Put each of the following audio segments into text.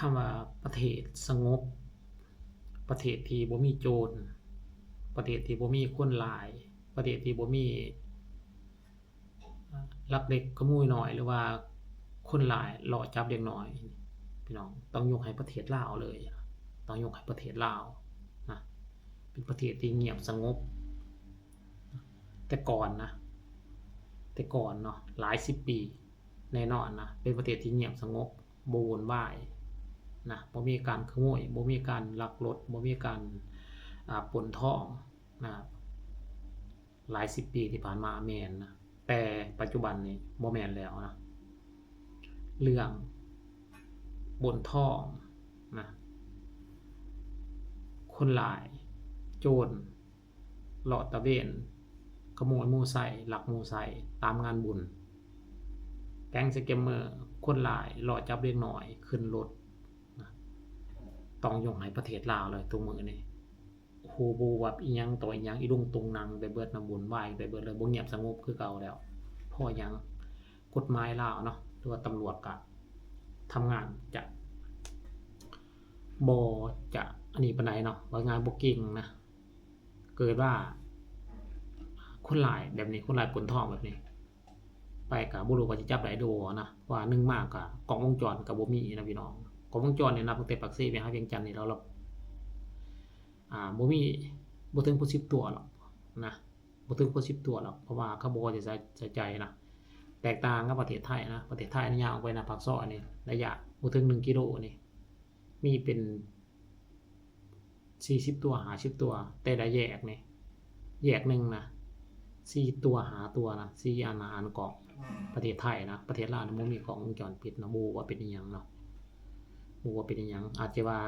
ຄຳວ່າປະເທດສະຫງົບ, ປະເທດທີ່ບໍ່ມີໂຈນ, ປະເທດທີ່ບໍ່ມີຄົນຫຼ້າຍ, ປະເທດທີ່ບໍ່ມີລັກເລັກຂະໂມຍນ້ອຍ ຫຼືວ່າຄົນຫຼ້າຍເລາະຈັບເດັກນ້ອຍ, ພີ່ນ້ອງ, ຕ້ອງຍົກໃຫ້ປະເທດລາວເລີຍ, ຕ້ອງຍົກໃຫ້ປະເທດລາວນະ, ເປັນປະເທດທີ່ງຽບສະຫງົບ. ແຕ່ກ່ອນນະ, ແຕ່ກ່ອນເນາະ, ຫຼາຍສິບປີ ແນ່ນອນນະ, ເປັນປະເທດທີ່ງຽບສະຫງົບ, ບໍ່ວຸ່ນວາຍນະ, ບໍ່ມີການຂະໂມຍ, ບໍ່ມີການລັກລົດ, ບໍ່ມີການ ອ່າ ປຸ້ນທອງນະ. ຫຼາຍສິບປີທີ່ຜ່ານມາແມ່ນນະ, ແຕ່ປັດຈຸບັນນີ້ບໍ່ແມ່ນແລ້ວນະ. ເລື່ອງປຸ້ນທອງນະ, ຄົນຫຼ້າຍ, ໂຈນ ເລາະຕະເວນ ຂະໂມຍໝູ່ໄຊ, ລັກໝູ່ໄຊຕາມງານບຸນ. ແກັງສະແກມເມີ ຄົນຫຼ້າຍເລາະຈັບເດັກນ້ອຍຂຶ້ນລົດນະ, ຕ້ອງຍົກໃຫ້ປະເທດລາວເລີຍທຸກມື້ນີ້. ໂອ້ໂຫ ບໍ່ວ່າອີ່ຫຍັງຕໍ່ອີ່ຫຍັງ, ອີລຸງຕຸງນັງໄປເບິດນະ, ວຸ່ນວາຍໄປເບິດເລີຍ, ບໍ່ງຽບສະຫງົບຄືເກົ່າແລ້ວ. ເພາະຫຍັງ? ກົດໝາຍລາວເນາະ ຫຼືວ່າຕຳຫຼວດກະທຳງານຈະບໍ່ ຈະອັນນີ້ປານໃດເນາະ, ວ່າງ່າຍບໍ່ເກັ່ງນະ. ເກີດວ່າຄົນຫຼ້າຍແບບນີ້, ຄົນຫຼ້າຍປຸ້ນທອງແບບນີ້ໄປ ກະບໍ່ຮູ້ວ່າຊິຈັບໄດ້ຫຼືບໍ່ນະ, ເພາະວ່າໜຶ່ງມາກະກ້ອງວົງຈອນກະບໍ່ມີນະພີ່ນ້ອງ. ກ້ອງວົງຈອນນີ້ນັບຕັ້ງແຕ່ປາກເຊໄປຫາວຽງຈັນນີ້ແລ້ວ ລະ ອ່າ ບໍ່ມີ ບໍ່ເຖິງຫົກສິບຕົວດອກນະ, ບໍ່ເຖິງຫົກສິບຕົວດອກ, ເພາະວ່າເຂົາບໍ່ຄ່ອຍໄດ້ໃສ່ ໃສ່ໃຈນະ. ແຕກຕ່າງກັບປະເທດໄທນະ, ປະເທດໄທນີ້ຍ່າງອອກໄປໜ້າປາກຊອຍນີ້ ໄລຍະບໍ່ເຖິງໜຶ່ງກິໂລນີ້ ມີເປັນສີ່ສິບຕົວ ຫ້າສິບຕົວ, ແຕ່ລະແຍກນີ້ ແຍກໜຶ່ງນະ ສີ່ຕົວ ຫ້າຕົວນະ, ສີ່ອັນນະ ອັນກ້ອງ. ປະເທດໄທນະ, ປະເທດລາວນີ້ບໍ່ມີກ້ອງວົງຈອນປິດນະ, ບໍ່ຮູ້ວ່າເປັນອີ່ຫຍັງເນາະ, ບໍ່ຮູ້ວ່າເປັນອີ່ຫຍັງ. ອາດຈະວ່າ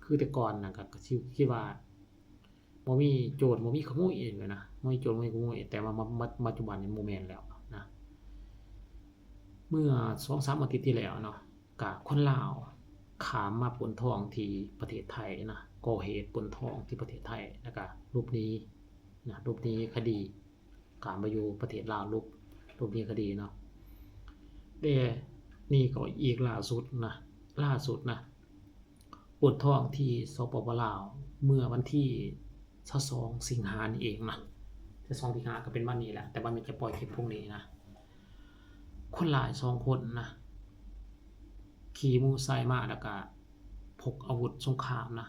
ຄືແຕ່ກ່ອນນະ ກະ ກະຊິຄິດວ່າ ບໍ່ມີໂຈນ ບໍ່ມີຂະໂມຍອີກນະ, ບໍ່ມີໂຈນ ບໍ່ມີຂະໂມຍ, ແຕ່ວ່າມາ ມາ ມາ ປັດຈຸບັນນີ້ບໍ່ແມ່ນແລ້ວນະ. ເມື່ອສອງສາມອາທິດທີ່ແລ້ວເນາະ, ກະຄົນລາວຂ້າມມາປຸ້ນທອງທີ່ປະເທດໄທນະ, ກໍ່ເຫດປຸ້ນທອງທີ່ປະເທດໄທ ແລ້ວກະຫຼົບໜີນະ, ຫຼົບໜີຄະດີ, ຂ້າມໄປຢູ່ປະເທດລາວ, ຫຼົບ ຫຼົບໜີຄະດີເນາະ. ແຕ່ນີ້ກໍອີກລ່າສຸດນະ, ລ່າສຸດນະ, ປຸ້ນທອງທີ່ ສປປ ລາວ ເມື່ອວັນທີຊາວສອງ ສິງຫານີ້ເອງນະ, ຊາວສອງ ສິງຫາກໍເປັນວັນນີ້ແຫຼະ, ແຕ່ວ່າແມ່ນຈະປ່ອຍຄລິບພວກນີ້ນະ. ຄົນຫຼ້າຍສອງຄົນນະ ຂີ່ມໍໄຊມາ ແລ້ວກະພົກອາວຸດສົງຄາມນະ,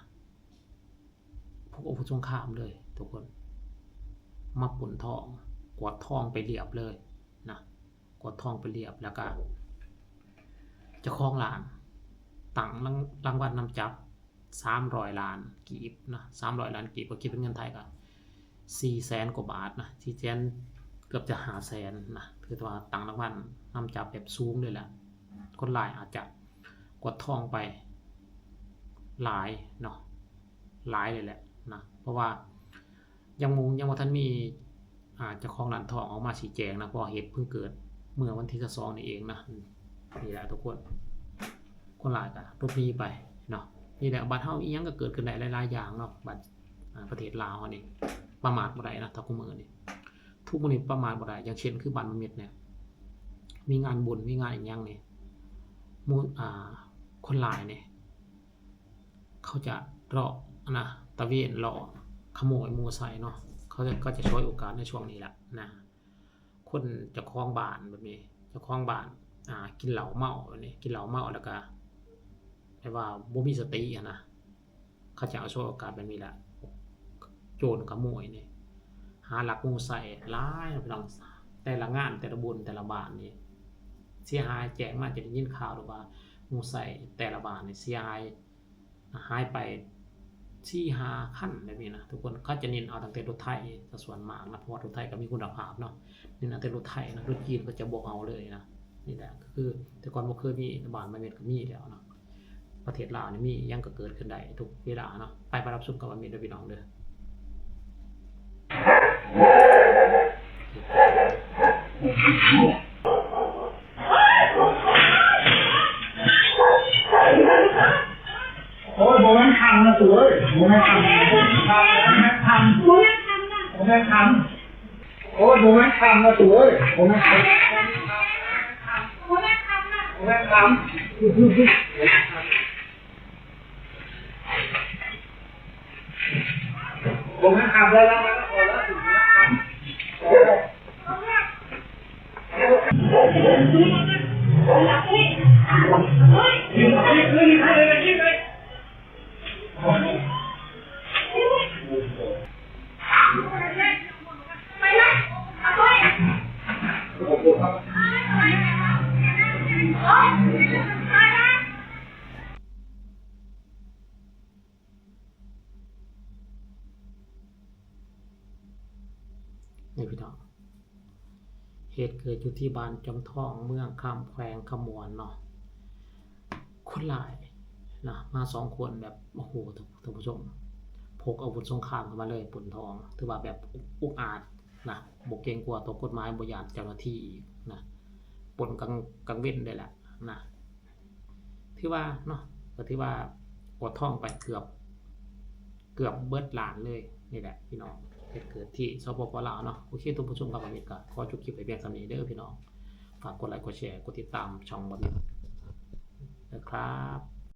ພົກອາວຸດສົງຄາມເລີຍທຸກຄົນ, ມາປຸ້ນທອງ, ກວາດທອງໄປລຽບເລີຍນະ. ກວາດທອງໄປລຽບ ແລ້ວກະເຈົ້າຂອງຮ້ານຕັ້ງລາງ ລາງວັນນຳຈັບສາມຮ້ອຍລ້ານກີບນະ, ສາມຮ້ອຍລ້ານກີບ ກໍຄິດເປັນເງິນໄທກໍສີ່ແສນກວ່າບາດນະ, ສີ່ແສນ ເກືອບຈະຫ້າແສນນະ, ຖືວ່າຕັ້ງລາງວັນນຳຈັບແບບສູງເລີຍແຫຼະ. ຄົນຮ້າຍອາດຈະກວາດທອງໄປຫຼາຍເນາະ, ຫຼາຍເລີຍແຫຼະນະ, ເພາະວ່າ ຍັງ ຍັງບໍ່ທັນມີ ອ່າ ເຈົ້າຂອງຮ້ານທອງອອກມາຊີ້ແຈງນະ, ເພາະວ່າເຫດເພິ່ງເກີດເມື່ອວັນທີຊາວສອງນີ້ເອງນະ. ນີ້ແຫຼະທຸກຄົນ, ຄົນຮ້າຍກໍຫຼົບໜີໄປເນາະ. ນີ້ແຫຼະ ບັດເຮົາອີ່ຫຍັງກໍເກີດຂຶ້ນໄດ້ຫຼາຍໆຢ່າງເນາະ, ບັດ ອ່າ ປະເທດລາວເຮົານີ້ປະໝາດບໍ່ໄດ້ນະ, ທຸກມື້ນີ້ ທຸກມື້ນີ້ປະໝາດບໍ່ໄດ້. ຢ່າງເຊັ່ນຄືບ້ານໝາກເມັດນີ້ ມີງານບຸນ ມີງານອີ່ຫຍັງນີ້ ໝູ່ ອ່າ ຄົນຮ້າຍນີ້ ເຂົາຈະເລາະນະ ຕະເວນເລາະຂະໂມຍໝູ່ໄຊເນາະ, ເຂົາຈະ ເຂົາຈະສວຍໂອກາດໃນຊ່ວງນີ້ແຫຼະນະ. ຄົນເຈົ້າຂອງບ້ານແບບນີ້ ເຈົ້າຂອງບ້ານ ອ່າ ກິນເຫຼົ້າເມົາແບບນີ້ ກິນເຫຼົ້າເມົາແລ້ວກະແບບວ່າບໍ່ມີສະຕິຫັ້ນນະ, ເຂົາຈະເອົາສວຍໂອກາດແບບນີ້ແຫຼະ. ໂຈນຂະໂມຍນີ້ ຫາລັກໝູ່ໄຊຫຼາຍເນາະພີ່ນ້ອງ, ແຕ່ລະງານ ແຕ່ລະບຸນ ແຕ່ລະບ້ານນີ້ເສຍຫາຍ. ແຈ້ງມາຈະໄດ້ຍິນຂ່າວແບບວ່າໝູ່ໄຊແຕ່ລະບ້ານນີ້ເສຍຫາຍ ຫາຍໄປສີ່ຫ້າຄັນແບບນີ້ນະທຸກຄົນ. ເຂົາຈະເນັ້ນເອົາຕັ້ງແຕ່ລົດໄຖຊະສ່ວນມາກນະ, ເພາະວ່າລົດໄຖກໍມີຄຸນນະພາບເນາະ, ເນັ້ນເອົາແຕ່ລົດໄຖນະ, ລົດຈີນເຂົາຈະບໍ່ເອົາເລີຍນະ. ນີ້ແຫຼະ ກໍຄືແຕ່ກ່ອນບໍ່ເຄີຍມີ, ບ້ານໝາກເມັດກໍມີແລ້ວເນາະ, ປະເທດລາວນີ້ມີຫຍັງກໍເກີດຂຶ້ນໄດ້ທຸກເວລາເນາະ. ໄປ ໄປຮັບຊົມກັບໝາກເມັດເດີພີ່ນ້ອງເດີ. ໂອ້ຍ ບໍ່ແມ່ນຄັງນະຕູເອີຍ, ບໍ່ແມ່ນຄັງ, ບໍ່ແມ່ນຄັງ, ບໍ່ແມ່ນຄັງ. ໂອ້ຍ ບໍ່ແມ່ນຄັງນະຕູເອີຍ, ບໍ່ແມ່ນຄັງ, ບໍ່ແມ່ນຄັງ, ບໍ່ແມ່ນຄັງ. ບໍ່ແມ່ນຄັງ. ເຫດເກີດຢູ່ທີ່ບ້ານຈອມທອງ ເມືອງຄຳ ແຂວງຄຳມ່ວນເນາະ. ຄົນຮ້າຍນະ ມາສອງຄົນແບບ ໂອ້ໂຫ ທ່ານ ທ່ານຜູ້ຊົມ ພົກອາວຸດສົງຄາມເຂົ້າມາເລີຍ ປຸ້ນທອງ ຖືວ່າແບບອຸກອາດນະ ບໍ່ເກງກົວຕໍ່ກົດໝາຍ ບໍ່ຢ້ານເຈົ້າໜ້າທີ່ອີກນະ ປົນກາງ ກາງເວັນໄດ້ແຫຼະນະ. ຖືວ່າເນາະ ກໍຖືວ່າກວາດທອງໄປເກືອບ ເກືອບເບິດລ້ານເລີຍ. ນີ້ແຫຼະພີ່ນ້ອງ ເຫດເກີດທີ່ ສປປ ລາວເນາະ. ໂອເຄ ທ່ານຜູ້ຊົມ ຄລິບນີ້ກໍຂໍຈົບຄລິບໄວ້ພຽງສ່ຳນີ້ເດີພີ່ນ້ອງ. ຝາກກົດໄລ ກົດແຊ ກົດຕິດຕາມຊ່ອງບ່າວມິດເດີຄັບ.